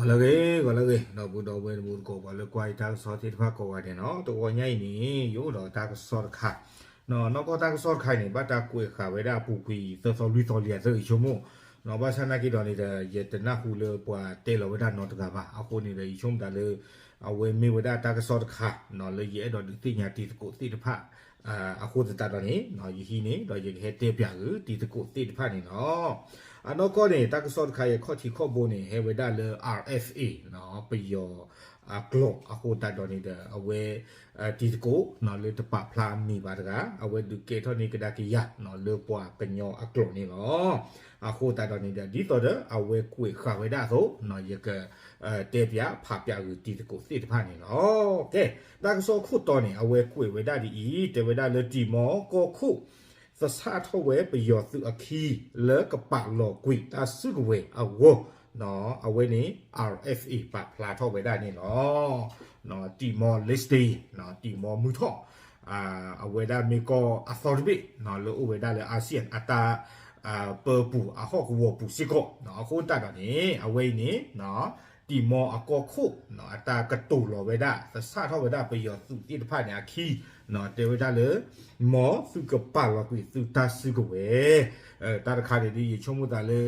လၢအဂ့ၤ ဂီၤလၢအဂ့ၤ ဒီပုၢ်ဒီဝဲၢ်တံၤသကိး ပှၤလၢကွၢ်ယတၢ်ကစီၣ်သ့ၣ်တဖၣ်ကိးဂၤဒဲးနီၤ, တဂီၤညါအံၤန့ၣ် ယအိၣ်ဒီးတၢ်ကစီၣ်တခါ, နီၢ်ကီၢ်တၢ်ကစီၣ်တခါအံၤန့ၣ် ဘၣ်တၢ်ကွဲးဃာ်ဝဲဒၣ်အပူၤကွံာ် သၢသီလွံၢ်သီလံအသၢ ယဆိကမိၣ်, နီၢ်ဘၣ်ဆၣ်နာ်က့ဒီးန့ၣ်ဒီး ယတနၢ်ဟူလၢပှၤတဲလီၤဝဲဒၣ်နီတဂၤဘၣ်, အဃိန့ၣ်ဒီး ယဆိကမိၣ်တၢ်လၢ အဝဲမ့ၢ်ဝဲဒၣ်တၢ်ကစီၣ်တခါ လၢယအဲၣ်ဒိးဒုးသ့ၣ်ညါတံၤသကိးသ့ၣ်တဖၣ် အဃိသတးဒီးန့ၣ် ယဟံးန့ၣ်ဒီးယကဟဲတဲပၠးဃုာ်တံၤသကိးသ့ၣ်တဖၣ်န့ၣ်လီၤ. အနီၢ်ကီၢ်န့ၣ် တၢ်ကစီၣ်တခါအံၤအခီၣ်ထံးခီၣ်ဘိန့ၣ် ဟဲဝဲဒၣ်လၢ RFA ပယီၤအကျိာ်အဃိသတးဒီးန့ၣ်ဒီး အဝဲ တံၤသကိးလၢတပာ်ဖျါအမံၤဘၣ်တဂၤ အဝဲဒုးကဲထီၣ်န့ၢ်ကဒါက့ၤယၤလၢပှၤကညီအကျိာ်န့ၣ်လီၤ. အဃိသတးဒီးန့ၣ်ဒီး ဒ်သိးဒီးအဝဲကွဲးဃာ်ဝဲဒၣ်အသိး ယက တဲပၠးဖးပၠးဃုာ်တံၤသကိးသ့ၣ်တဖၣ်န့ၣ်လီၤ. ကဲ တၢ်ကစီၣ်ခိၣ်တီန့ၣ် အဝဲကွဲးဝဲဒၣ်ဒ်အံၤ တဲဝဲဒၣ်လၢတံၤမီကီၢ်ခိၣ် သဆၣ်ထီၣ်ဝဲပယီၤသုးအခံ လၢကပာ်လီၤကွံာ်တၢ်စုကဝဲၤအဂီၢ်, အဝဲန့ၣ် RFA ပာ်ဖျါထီၣ်ဝဲဒၣ်န့ၣ်လီၤ. တံၤမီ Leste တံၤမီမုၢ်ထီၣ် အဝဲဒၣ်မ့ၢ်ကီၢ်အသီတဘ့ၣ် လၢအိၣ်ဝဲဒၣ်လၢ ASEAN အတၢ်ပၢပူၤအဟီၣ်ကဝီၤပူၤစ့ၢ်ကီး, အဃိသတးဒီးန့ၣ် အဝဲအံၤန့ၣ် တံၤမီအကီၢ်ခိၣ် အတၢ်ကတိၤလီၤဝဲဒၣ် သဆၣ်ထီၣ်ဝဲဒၣ်ပယီၤသုးသ့ၣ်တဖၣ်န့ၣ်အခံ တဲဝဲဒၣ်လၢ မ်သုကပာ်လီၤကွံာ်သုတၢ်စုကဝဲၤ, တၢ်တခါန့ၣ်ဒီး ယဆိကမိၣ်သးလၢ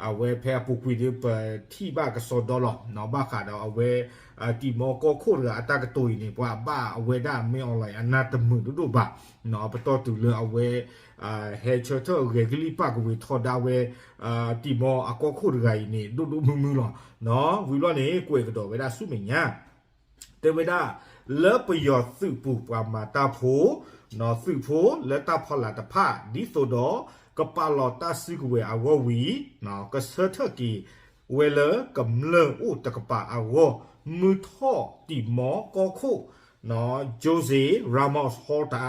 အဝဲဖဲအပူၤကွံာ်ဒီး ပထံၣ်ဘၣ်ကစီဒီလီၤ. ဘၣ်ဃးဒီးအဝဲ တံၤမီကီၢ်ခိၣ်တဂၤအတၢ်ကတိၤအံၤန့ၣ် ပှၤဘၣ်အဝဲဒၣ် မင်းအောင်လှိုင် အနၢ်တမုာ်ဒိၣ်ဒိၣ်ဘၣ်, ပတီၢ်တုၤလၢအဝဲ ဟဲဆၢထၢၣ်ဂဲၤကလံၣ်ပာ်ကဝ့ၤထီဒါဝဲ တံၤမီအကီၢ်ခိၣ်တဂၤအံၤန့ၣ် ဒိၣ်ဒိၣ်မုၢ်မုၢ်လီၤ. ဝံၤဘျီန့ၣ် ကွဲးကဒီးဝဲဒၣ်ဆူမဲာ်ညါ တဲဝဲဒၣ် လၢပယီၤသုးပူၤပှၤမၤတၢ်ဖိ သုးဖိလၢတၢ်ဖီလာ်တဖၣ် ဒ်သိးဒီး ကပာ်လီၤတၢ်စုကဝဲၤအဂီၢ်ဝံၤ ကဆၢထၢၣ်က့ၤဝဲလၢကမျၢၢ်အိၣ်တကပၤအဂီၢ် မုၢ်ထီၣ်တံၤမီကီၢ်ခိၣ် José Ramos-Horta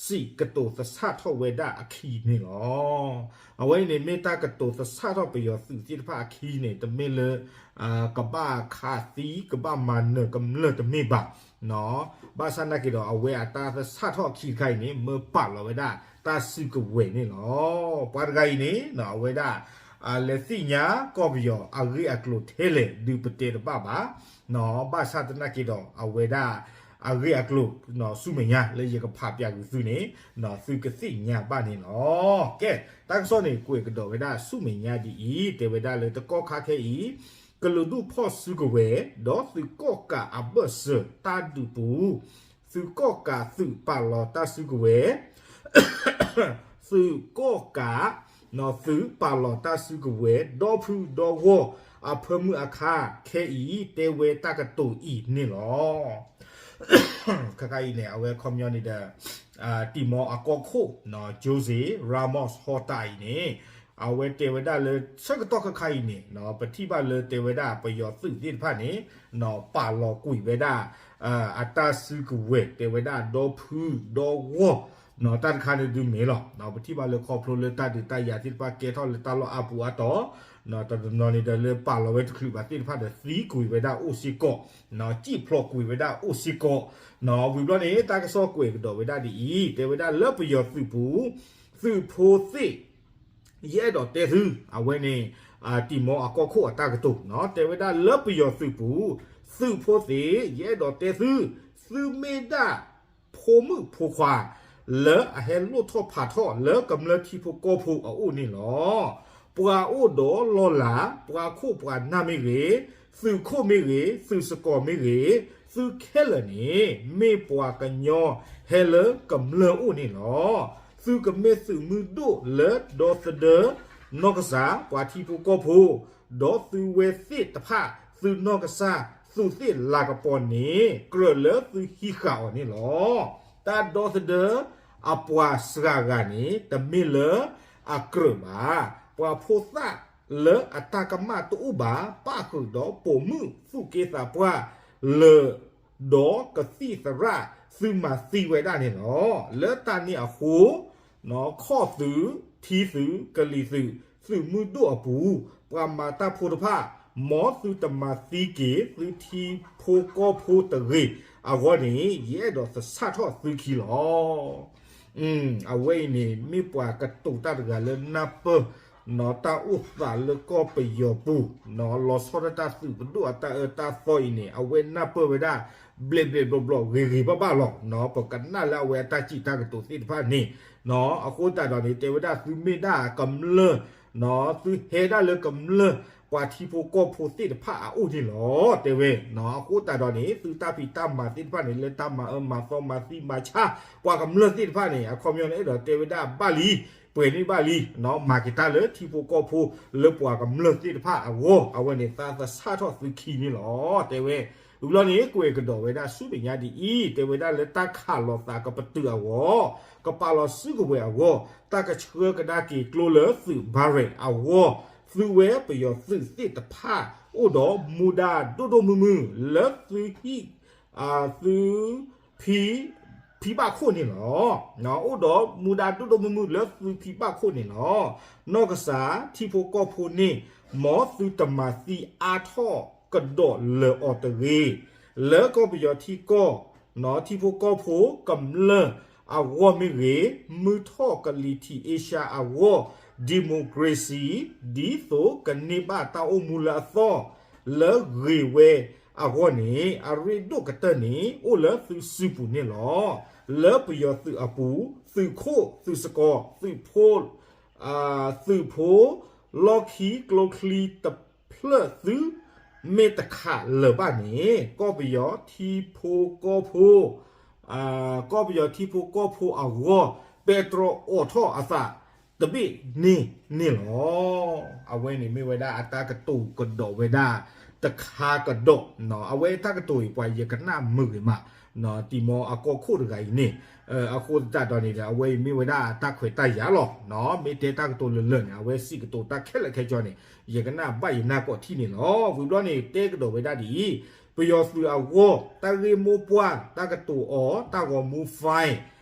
စံးကတိၤသဆၣ်ထီၣ်ဝဲဒၣ်အခံန့ၣ်လီၤ. အဝဲအံၤန့ၣ် မ့ၢ်တၢ်ကတိၤသဆၣ်ထီၣ်ပယီၤသုးသ့ၣ်တဖၣ်အခံန့ၣ် တမ့ၢ်လၢ ကဘၣ်ခးသံ ကဘၣ်မၤနၢၤကမျၢၢ်တမ့ၢ်ဘၣ်. ဘၣ်ဆၣ်နာ်က့ဒီး အဝဲအတၢ်သဆၣ်ထီၣ်အခံတခါအံၤန့ၣ် မၢပာ်လီၤဝဲဒၣ်တၢ်စုကဝဲၤန့ၣ်လီၤ. ပှၤတဂၤအံၤန့ၣ် အဝဲဒၣ် လဲၤသ့ၣ်ညါကီၢ်ပယီၤအဂ့ၢ်အကျိၤထဲလဲၣ် ဒုးပတဲတဘၣ်ဘၣ်. ဘၣ်ဆၣ်သနာ်က့ဒီး အဝဲဒၣ် အဂ့ၢ်အကျိၤ ဆူမဲာ်ညါလၢယကဖးပၠးကွံာ်သုန့ၣ် သုကသ့ၣ်ညါဘၣ်န့ၣ်လီၤ. ကဲ တၢ်ကစီၣ်န့ၣ် ကွဲးကဒီးဝဲဒၣ်ဆူမဲာ်ညါဒ်အံၤ တဲဝဲဒၣ်လၢတကီၢ်ခါခဲအံၤ ကလုာ်ဒူၣ်ဖီၣ်စုကဝဲၤ ဒီးသုးကီၣ်ကးအဘၢၣ်စၢၤတၢ်ဒုးပူၤ သုးကီၣ်ကးသုးပာ်လီၤတၢ်စုကဝဲၤ သုးကီၣ်ကး သုးပာ်လီၤတၢ်စုကဝဲၤ ဒီဖုဒီဂီၢ် အဖၢမုၢ်အခါခဲအံၤ တဲဝဲတၢ်ကတိၤအံၤန့ၣ်လီၤ. ခဲခါအံၤန့ၣ် အဝဲခီပညီန့ၣ်ဒီး တံၤမီအကီၢ်ခိၣ် José Ramos-Horta အံၤန့ၣ် အဝဲတဲဝဲဒၣ်လၢဆၢကတီၢ်ခဲခါအံၤန့ၣ် ပထံၣ်ဘၣ်လၢတဲဝဲဒၣ်ပယီၤသုးသ့ၣ်တဖၣ်န့ၣ် ပာ်လီၤကွံာ်ဝဲဒၣ် အတၢ်စုကဝဲၤ တဲဝဲဒၣ်ဒီဖုဒီဂီၢ် တၢ်တခါန့ၣ်ဒုးမ့ၢ်လီၤ. ပထံၣ်ဘၣ်လၢခီဖျိလၢတၢ်ဒုးတၢ်ယၤသ့ၣ်တဖၣ်ကဲထီၣ်လၢတၢ်လီၢ်အါပူၤအါတီၤ တနီၤနီၤန့ၣ်ဒီးလၢပာ်လီၤဝဲတချုးဘၣ်သ့ၣ်တဖၣ်ဒီးသံကွံာ်ဝဲဒၣ်အိၣ်စ့ၢ်ကီး စံၣ်ဖျိးကွံာ်ဝဲဒၣ်အိၣ်စ့ၢ်ကီး. ဝံၤဘျီန့ၣ် တၢ်ကစီၣ်ကွဲးကဒီးဝဲဒၣ်ဒ်အံၤ တဲဝဲဒၣ်လၢပယီၤသုးပူၤ သုးဖိသ့ၣ် ယအဲၣ်ဒိးတဲသု အဝဲန့ၣ် တံၤမီအကီၢ်ခိၣ်အတၢ်ကတိၤ တဲဝဲဒၣ်လၢပယီၤသုးပူၤ သုးဖိသ့ၣ် ယအဲၣ်ဒိးတဲသု သုမ့ၢ်ဒၣ် ဖိမုၣ်ဖိခွါ လၢအဟဲလိၣ်ထီၣ်ဖးထီၣ်လၢကမျၢၢ်ထံဖိကီၢ်ဖိအအိၣ်န့ၣ်လီၤ. ပှၤအိၣ်ဒီးလီၢ်လၤ ပှၤခိၣ်ပှၤနၢ်မ့ၢ်ဂ့ၤ, သုးခိၣ်မ့ၢ်ဂ့ၤ, သုးစကီၤမ့ၢ်ဂ့ၤ, သုခဲလၢာ်န့ၣ် မ့ၢ်ပှၤကညီဟဲလၢကမျၢၢ်အိၣ်န့ၣ်လီၤ. သုကမ့ၢ်သုးမုၢ်ဒိၣ်လၢဒီသဒၢ နီၢ်ကစၢ် ပှၤထံဖိကီၢ်ဖိ ဒီးသုဝဲသ့ၣ်တဖၣ် သုနီၢ်ကစၢ် သုးသ့ၣ်လၤကပီၤန့ၣ် ကြၢးလၢသုဟံးဃာ်အီၤန့ၣ်လီၤ. တၢ်ဒီသဒၢအပှၤစှၤဂၤန့ၣ် တမ့ၢ်လၢအကြၢးဘၣ်. ပှၤဖိသၣ်လၢအတၢ်ကမၣ်တအိၣ်ဘၣ် ပၣ်ဃုာ်ဒီးပိာ်မုၣ်သူၣ်က့သးပှၢ်လၢာ် ဒီးကသံၣ်သရၣ်သုမၤသံဝဲဒၣ်န့ၣ်လီၤ. လၢတၢ်န့ၣ်အဃိ ခီၣ်သုး ထံသုး ကလံၤသုး သုးမုၢ်ဒိၣ်အပူၤ ပှၤမၤတၢ်ဖိတဖၣ် မ်သုတမၤသံက့ၤ သုထံဖိကီၢ်ဖိတဂ့ၤအဂီၢ်န့ၣ် ယအဲၣ်ဒိးသဆၣ်ထီၣ်သုခံလီၤ. အဝဲအံၤန့ၣ် မ့ၢ်ပှၤကတိၤတၢ်တဂၤလၢနၢ်ပၢၢ် တၢ်အိၣ်သးလၢကီၢ်ပယီၤပူၤ လီၤဆီဒၣ်တၢ်သုးပဒိၣ်အတၢ်အၢတၢ်သီအံၤန့ၣ် အဝဲနၢ်ပၢၢ်ဝဲဒၣ် ဘျဲးဘျဲးဘျီဘျီ ဂ့ၤဂ့ၤဘၣ်ဘၣ်လီၤ. ပကနၣ်လၢအဝဲအတၢ်စံးတၢ်ကတိၤသ့ၣ်တဖၣ်န့ၣ် အဃိသတးဒီးန့ၣ် တဲဝဲဒၣ်သုမ့ၢ်ဒၣ်ကမျၢၢ် သုဟဲဒၣ်လၢကမျၢၢ်ပှၤထံဖိကီၢ်ဖိသ့ၣ်တဖၣ်အအိၣ်န့ၣ်လီၤ. တဲဝဲ အဃိသတးဒီးန့ၣ် သုတၢ်ဖံးတၢ်မၤသ့ၣ်တဖၣ်န့ၣ် လၢတၢ်မၤအၢမၤသီမၤသံမၤဆါ ပှၤကမျၢၢ်သ့ၣ်တဖၣ်န့ၣ် အခီပညီန့ၣ် အဲၣ်ဒိးတဲဝဲဒၣ်ဘၣ်လံ ပှဲၤန့ၢ်ဘၣ်လံ မၤက့ၤတၢ်လၢထံဖိကီၢ်ဖိ လၢပှၤကမျၢၢ်သ့ၣ်တဖၣ်အဂီၢ် အဝဲန့ၣ်သးသဆၣ်ထီၣ်သုခံန့ၣ်လီၤ. တဲဝဲ ဝံၤဘျီန့ၣ် ကွဲးကဒီးဝဲဒၣ်ဆူမဲာ်ညါဒ်အံၤ တဲဝဲဒၣ်လၢတၢ်ခးလိာ်သးကပတုာ်အဂီၢ် ကပာ်လီၤစုကဝဲၤအဂီၢ် တၢ်ကဆှၢကဒါက့ၤကျိလၢသုး Barrack အဂီၢ် သုဝဲပယီၤသုးသ့ၣ်တဖၣ် အိၣ်ဒီးမူဒါဒိၣ်ဒိၣ်မုၢ်မုၢ်လၢသုဟံၣ် သု ဖံ ဖံဘၣ်ခိၣ်န့ၣ်လီၤ. အိၣ်ဒီးမူဒါဒိၣ်ဒိၣ်မုၢ်မုၢ်လၢသုဖံဘၣ်ခိၣ်န့ၣ်လီၤ. နီၢ်ကစၢ်ထံဖိကီၢ်ဖိန့ၣ် မ်သုတမၤသံအါထီၣ်ကဒီးလၢာ်အီၤတဂ့ၤ. လၢကီၢ်ပယီၤထံကီၢ် ထံဖိကီၢ်ဖိကမျၢၢ်အဂီၢ်မ့ၢ်ဂ့ၤ, မုၢ်ထီၣ်ကလံၤထံးအ့ရှါအဂီၢ် democracy ဒ်သိးကန့ၢ်ဘၣ်တၢ်အိၣ်မူလၢအသီၣ် လၢဂ့ၤဝဲအဂီၢ်န့ၣ် အရ့ဒိၣ်ကတၢၢ်န့ၣ် အိၣ်လၢသုစုပူၤန့ၣ်လီၤ. လၢပယီၤသုးအပူၤ သုးခိၣ်သုးစကီၤ သုးဖိ သုးဖိ လီၢ်ခံကျိချံတဖျၢၣ်သု မ့ၢ်တခးလၢာ်ဘၣ်န့ၣ် ကီၢ်ပယီၤထံဖိကီၢ်ဖိ ကီၢ်ပယီၤထံဖိကီၢ်ဖိအဂီၢ် ပဲတြီအိးထီၣ်အသးတဘ့ၣ်န့ၣ်န့ၣ်လီၤ. အဝဲန့ၣ်မ့ၢ်ဝဲဒၣ်အတၢ်ကတိၤကဒီးဝဲဒၣ် တခါကဒီး အဝဲတၢ်ကတိၤအံၤ ပှၤယကနၣ်မုာ်ဂ့ၤမး တံၤမီအကီၢ်ခိၣ်တဂၤအံၤန့ၣ် အဃိသတးဒီးန့ၣ်ဒီး အဝဲအံၤမ့ၢ်ဝဲဒၣ်တၢ်ခွဲးတၢ်ယာ်လီၤ. မ့ၢ်တဲတၢ်ကတိၤလၢာ်လၢာ်န့ၣ် အဝဲစံးကတိၤတၢ်ခဲလၢာ်ခဲဆ့န့ၣ် ယကနၣ်ဘၣ်ယနၢ်ကီၢ်ထံၣ်န့ၣ်လီၤ. ဝံၤဘျီန့ၣ် တဲကဒီးဝဲဒၣ်ဒ်အံၤ, ပယီၤသုးအဂီၢ် တၢ်ဂ့ၢ်မိၢ်ပှၢ် တၢ်ကတိၤအီၤ တၢ်ဂီၤမူ fine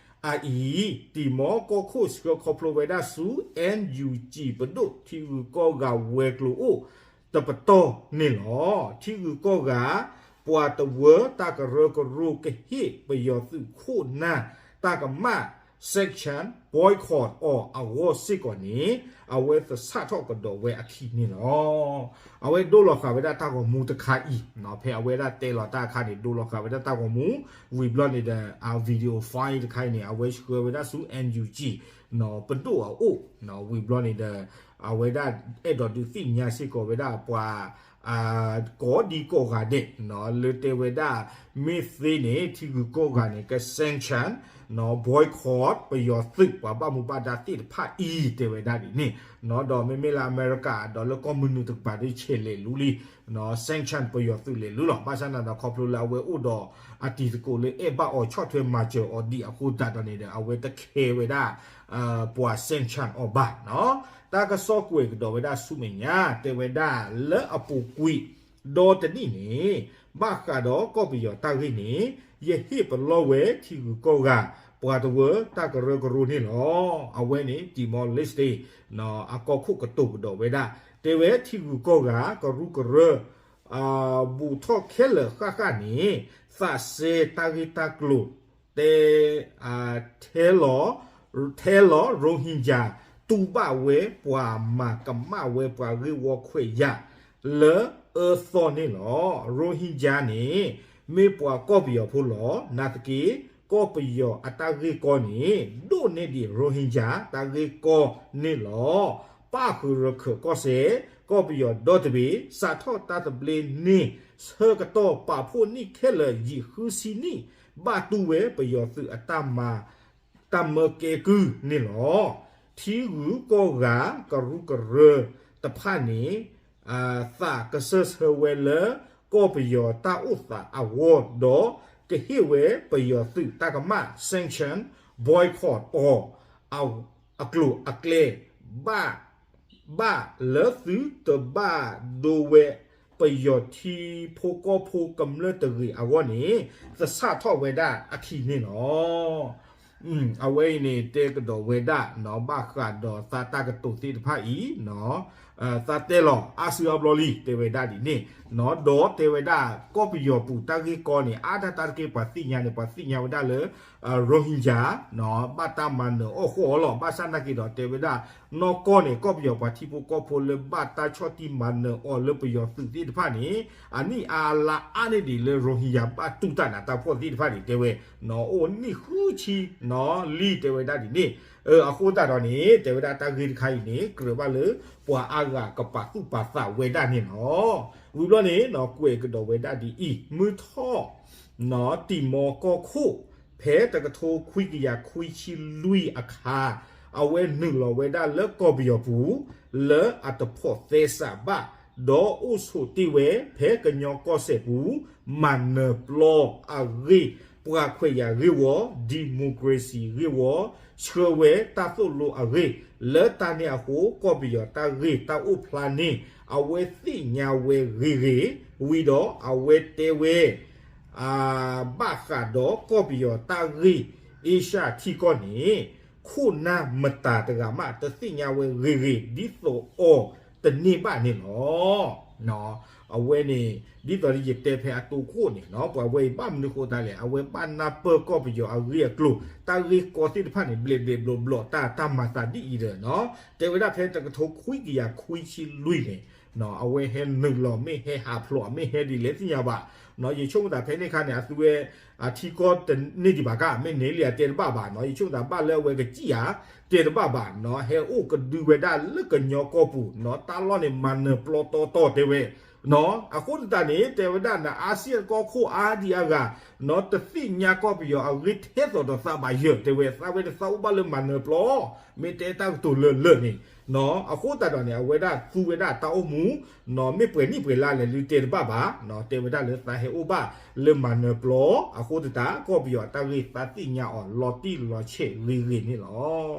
အအံၤ တံၤမီကီၢ်ခိၣ်ဆှၢခီဖျိဝဲဒၣ်ဆူ NUG ပဒိၣ်ထံဂုၤကီၢ်ဂၤဝဲၤကျိၤအိၣ် တပတီၢ်န့ၣ်လီၤ. ထံဂုၤကီၢ်ဂၤ ပှၤတဝၢတၢ်ကရၢကရိကဟ့ၣ်ပယီၤသုးခိၣ်နၢ် တၢ်ကမၣ် sanction boycott အီၤအဂီၢ်စ့ၢ်ကီးန့ၣ် အဝဲသဆၣ်ထီၣ်ကဒီးဝဲအခံန့ၣ်လီၤ. အဝဲဒိလီၤဃာ်ဝဲဒၣ်တၢ်ဂီၤမူတခါအံၤ ဖဲအဝဲဒၣ်တဲလီၤတၢ်အခါန့ၣ် ဒိလီၤဃာ်ဝဲဒၣ်တၢ်ဂီၤမူ ဝံၤဘျီန့ၣ်ဒီး အ video file တခါအံၤန့ၣ် အဝဲဆှၢဝဲဒၣ်ဆူ NUG ပဒိၣ်အအိၣ် ဝံၤဘျီန့ၣ်ဒီး အဝဲဒၣ်အဲၣ်ဒိးဒုးသ့ၣ်ညါစ့ၢ်ကီးဝဲဒၣ်ပှၤ ကိးဒံကိးဂၤဒဲး လၢတဲဝဲဒၣ် မ့ၢ်သ့န့ၣ် ထံဂုၤကီၢ်ဂၤန့ၣ် က sanction boycott ပယီၤသုး ပှၤဘၣ်မူဘၣ်ဒါသ့ၣ်တဖၣ်အံၤ တဲဝဲဒၣ်ဒ်န့ၣ် ဒီးမ့မ့ၢ်လၢအမဲရကၤ ဒီးလၢကီၢ်မနုၤတကပၤဒီး ဆဲးလဲၤလူလံ sanction ပယီၤသုးလဲၤလူလီၤ. ဘၣ်ဆၣ်န့ၣ်ဒီး ခီဖျိလၢအဝဲအိၣ်ဒီးအတံၤသကိးလၢအဲၣ်ဘၣ်အီၤဆီၣ်ထွဲမၤစၢၤအီၤဒံးအဃိသတးဒီးန့ၣ်ဒီး အဝဲတခဲဝဲဒၣ် ပှၤ sanction အီၤဘၣ်. တၢ်ကစီၣ်ကွဲးကဒီးဝဲဒၣ်ဆူမဲာ်ညါ တဲဝဲဒၣ်လၢအပူၤကွံာ် ဒီတနံၣ်န့ၣ် ဘၣ်ဃးဒီးကီၢ်ပယီၤတၢ်ဂ့ၢ်န့ၣ် ယဟ့ၣ်ပလီၢ်ဝဲထံဂုၤကီၢ်ဂၤ ပှၤတဝၢတၢ်ကရၢကရိန့ၣ်လီၤ. အဝဲန့ၣ် Timor-Leste အကီၢ်ခိၣ်ကတိၤကဒီးဝဲဒၣ် တဲဝဲထံဂုၤကီၢ်ဂၤ ကရူၢ်ကရၢ ဘူးထီၣ်ခဲလၢာ်ဃၣ်ဃၣ်န့ၣ် သးစဲတၢ်ဂ့ၢ်တၢ်ကျိၤ တဲ ထဲလီၤ ထဲလီၤ Rohingya တူၢ်ဘၣ်ဝဲပှၤမၤကမၣ်ဝဲပှၤဂ့ၢ်ဝီခွဲးယာ် လၢအၢသီန့ၣ်လီၤ. Rohingya န့ၣ် မ့ၢ်ပှၤကီၢ်ပယီၤဖိလီၤ. နာ်သက့ ကီၢ်ပယီၤအတၢ်ဂ့ၢ်ကီန့ၣ် ဒိၣ်န့ၢ်ဒံး Rohingya တၢ်ဂ့ၢ်ကီန့ၣ်လီၤ. ပၣ်ဃုာ်ရခၢးကီၢ်စဲၣ် ကီၢ်ပယီၤဒီတဘ့ၣ် စးထီၣ်တၢ်သဘျ့န့ၣ် ဆၢကတီၢ်ပာ်ဖှိၣ်နံၣ်ခဲလၢာ်ယံာ်ဃုဆံနံၣ် ဘၣ်တူၢ်ဝဲပယီၤသုးအတၢ်မၤ တၢ်မၢကဲကုၢ်န့ၣ်လီၤ. ထံဂုၤကီၢ်ဂၤကရူၢ်ကရၢတဖၣ်န့ၣ် သးကစၢၢ်ဆၢဝဲလၢ ကီၢ်ပယီၤတၢ်အိၣ်သးအဂီၢ်ဒီး ကဟ့ၣ်ဝဲပယီၤသုးတၢ်ကမၣ် sanction boycott အီၤ အကျိၤအကျဲ ဘၣ် ဘၣ်လၢသုတဘၣ်ဒိဝဲပယီၤထံဖိကီၢ်ဖိကမျၢၢ်တဂ့ၤအဂီၢ်န့ၣ် သဆၣ်ထီၣ်ဝဲဒၣ်အခံန့ၣ်လီၤ. အဝဲအံၤန့ၣ် တဲကဒီးဝဲဒၣ် ဘၣ်ဃးဒီးသးတၢ်ကတိၤသ့ၣ်တဖၣ်အံၤ သးတဲလီၤအါစုအါဘျီလံ တဲဝဲဒၣ်ဒ်န့ၣ်, ဒီးတဲဝဲဒၣ်ကီၢ်ပယီၤပူၤတၢ်ဂ့ၢ်ကီန့ၣ် အါဒၣ်တၢ်တက့ၢ်ပှၤသ့ၣ်ညါန့ၣ် ပှၤသ့ၣ်ညါဝဲဒၣ်လၢ Rohingya ဘၣ်တၢ်မၤနၢၤအီၣ်ဃီအီၤလီၤ. ဘၣ်ဆၣ်နာ်က့ဒီးတဲဝဲဒၣ် နီၢ်ကီၢ်န့ၣ် ကီၢ်ပယီၤပှၤထံဖိကီၢ်ဖိလၢဘၣ်တၢ်ဆီၣ်တံၢ်မၤနၢၤအီၤလၢပယီၤသုးသ့ၣ်တဖၣ်န့ၣ် အနံၣ်အါလါအါန့ၢ်ဒံးလၢ Rohingya ဘၣ်တူၢ်တၢ်နးတၢ်ဖှီၣ်သ့ၣ်တဖၣ်န့ၣ် တဲဝဲ အိၣ်နံၣ်ဃုဆံ လံ တဲဝဲဒၣ်ဒ်န့ၣ်. အဃိသတးဒီးန့ၣ် တဲဝဲဒၣ်တၢ်ဂ့ၢ်တခါအံၤန့ၣ် ကြၢးဘၣ်လၢ ပှၤအါဂၤကပာ်သူၣ်ပာ်သးဝဲဒၣ်န့ၣ်လီၤ. ဝံၤဘျီန့ၣ် ကွဲးကဒီးဝဲဒၣ်ဒ်အံၤ မုၢ်ထီၣ် တံၤမီကီၢ်ခိၣ် ဖဲတကထိခွံကယၤခွံဆံလွံၢ်အခါ အဝဲနုာ်လီၤဝဲဒၣ်လၢကီၢ်ပယီၤပူၤ လၢအတဖိးသဲစးဘၣ် ဒီးအိၣ်ဆိးတ့ၢ်ဝဲ ဖဲကညီကီၢ်စဲၣ်ပူၤ မၤနၢၤပျီအဂ့ၢ် ပှၤခွဲးယာ်ဂ့ၢ်ဝီ democracy ဂ့ၢ်ဝီ ဆှၢဝဲတၢ်သိၣ်လိအဂ့ၢ် လၢတၢ်န့ၣ်အဃိ ကီၢ်ပယီၤတၢ်ဂ့ၢ်တၢ်အိၣ်ဖျါန့ၣ် အဝဲသ့ၣ်ညါဝဲဂ့ၤဂ့ၤ ဝံၤဒီးအဝဲတဲဝဲ ဘၣ်ဃးဒီးကီၢ်ပယီၤတၢ်ဂ့ၢ်အ့ရှၢၣ်ထံကီၢ်န့ၣ် ခိၣ်နၢ်မတၤတဂၤမး တသ့ၣ်ညါဝဲဂ့ၤဂ့ၤ ဒ်သိးအီၤတန့ၢ်ဘၣ်န့ၣ်လီၤ. အဝဲန့ၣ်ဒ်သိးဒီးယတဲဖဲအတိခိၣ်န့ၣ် ပှၤဝဲအံၤဘၣ်မနုၤဃိသတးလဲၣ် အဝဲဘၣ်နၢ်ပၢၢ်ကီၢ်ပယီၤအဂ့ၢ်အကျိၤ တၢ်ဂ့ၢ်ကီသ့ၣ်တဖၣ်န့ၣ် ဘျဲးဘျဲးဘျီဘျီ တၢ်တၢ်မၤသးဒ်အံၤဒီး တဲဝဲဒၣ်ဖဲတကထိခွံကယၤခွံဆံလွံၢ်န့ၣ် အဝဲဟဲနုာ်လီၤမ့ၢ်ဟဲဟးဖျိး မ့ၢ်ဟဲဒ်လဲၣ်သ့ၣ်ညါဘၣ်. ယဆိကမိၣ်သးဖဲန့ၣ်အခါန့ၣ် အသုဝဲ အထံကီၢ်တန့ၢ်ဒံးဘၣ်က မ့ၢ်န့ၣ်လံအတဲတဘၣ်ဘၣ်နီၤ ယဆိကမိၣ်သးဘၣ်လၢအဝဲကစံၣ်ဧါ တဲတဘၣ်ဘၣ်နီၤ ဟဲအိၣ်ကဒုဝဲဒၣ်လၢကညီကီၢ်ပူၤနီၤ တၢ်လီၢ်န့ၣ်မၤနၢၤပျီတီတီတဲဝဲ အဃိသတးန့ၣ် တဲဝဲဒၣ်နအါစံၣ်အကီၢ်ခိၣ်အါဒံးအါဂၤနီၤ တသ့ၣ်ညါကီၢ်ပယီၤအဂ့ၢ်ထဲသိးဒီးသးဘၣ်ယၢၤ တဲဝဲ သးဝဲတသးအိၣ်ဘၣ်လၢမၤနၢၤပျီ မ့ၢ်တဲတၢ်ကတိၤလၢလၢာ်န့ၣ် အဃိသတးဒီးန့ၣ် အဝဲဒၣ်သူဝဲဒၣ်တၢ်အိၣ်မူ နီၤ မ့ၢ်ပှဲၤနံၣ်ပှဲၤလါလဲၣ် လုတဲတဘၣ်ဘၣ်နီၤ တဲဝဲဒၣ်လၢသးဟဲအိၣ်ဘၣ်လၢမၤနၢၤပျီ အဃိသတး ကီၢ်ပယီၤအတၢ်ဂ့ၢ်သးသ့ၣ်ညါအီၤလီၤတံၢ်လီၤဆဲးဂ့ၤဂ့ၤန့ၣ်လီၤ.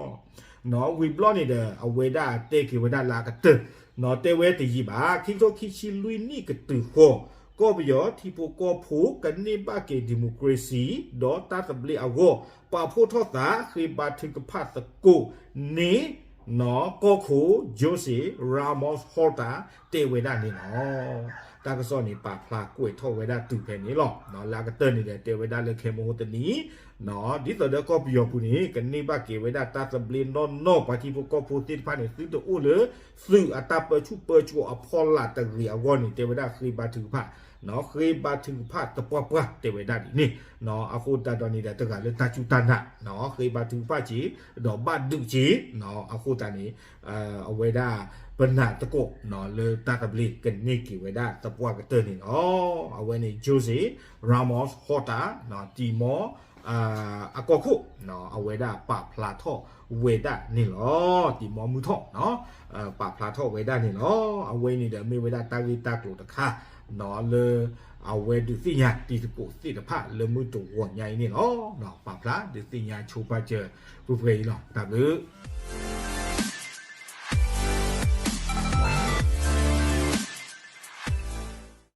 ဝံၤဘျီန့ၣ်ဒီး အဝဲဒၣ်တဲက့ၤဝဲဒၣ်လၢအကတၢၢ်နီၤ တဲဝဲတယံာ်ဘၣ် ခံကထိခံဆံလွံၢ်နံၣ်ကတုၤဃီၤ ကီၢ်ပယီၤထံဖိကီၢ်ဖိကန့ၢ်ဘၣ်က့ၤ democracy ဒီးတၢ်သဘျ့အဂီၢ် ပာ်ဖှိၣ်ထီၣ်သး ဃ့ဘါထုကဖၣ်သကိးန့ၢ် နီၤ ကီၢ်ခိၣ် José Ramos-Horta တဲဝဲဒၣ်န့ၣ်လီၤ. တၢ်ကစီၣ်န့ၣ် ပာ်ဖျါကွဲးထီၣ်ဝဲဒၣ်တုၤဖဲန့ၣ်လီၤ. လၢအကတၢၢ်န့ၣ်ဒီး တဲဝဲဒၣ်လၢခဲမဟိတနံၤ ဒ်သိးဒီးကီၢ်ပယီၤပူၤန့ၣ် ကန့ၢ်ဘၣ်က့ၤဝဲဒၣ်တၢ်သဘျ့နီၢ်နီၢ် ပှၤထံဖိကီၢ်ဖိသ့ၣ်တဖၣ်န့ၣ် သုတအိၣ်လၢ သုးအတၢ်ပၢဆူၣ်ပၢစိးအဖီလာ်တဂ့ၤအဂီၢ်န့ၣ် တဲဝဲဒၣ်ဃ့ဘါထုကဖၣ် ဃ့ဘါထုကဖၣ်တပှၢ်ပှၢ်တဲဝဲဒၣ်ဒ်န့ၣ် အဃိသတးဒီးန့ၣ်ဒီး တဂၤလၢတၢ်စူၢ်တၢ်နာ် ဃ့ဘါထုကဖၣ်က့ၤ ဒီးဘၣ်ဒုးက့ၤ အဃိသတးန့ၣ် အဝဲဒၣ် ပနာ်သကိး လၢတၢ်သဘျ့ကန့ၢ်က့ၤဝဲဒၣ်သပှၢ်ကတၢၢ်န့ၣ်လီၤ. အဝဲန့ၣ် José Ramos-Horta တံၤမီ အကီၢ်ခိၣ် အဝဲဒၣ်ပာ်ဖျါထီၣ်ဝဲဒၣ်န့ၣ်လီၤ. တံၤမီမုၢ်ထီၣ် ပာ်ဖျါထီၣ်ဝဲဒၣ်န့ၣ်လီၤ. အဝဲန့ၣ်ဒီးမ့ၢ်ဝဲဒၣ်တၢ်ဂ့ၢ်တၢ်ကျိၤတခါ လၢအဝဲဒုးသ့ၣ်ညါတံၤသကိးသ့ၣ်တဖၣ်လၢမုၢ်တဂီၤညါအံၤန့ၣ်လီၤ. ပာ်ဖျါဒုးသ့ၣ်ညါဆိပာ်စၢၤပှဲၤပှဲၤအံၤလီၤ. တၢ်ဘျုး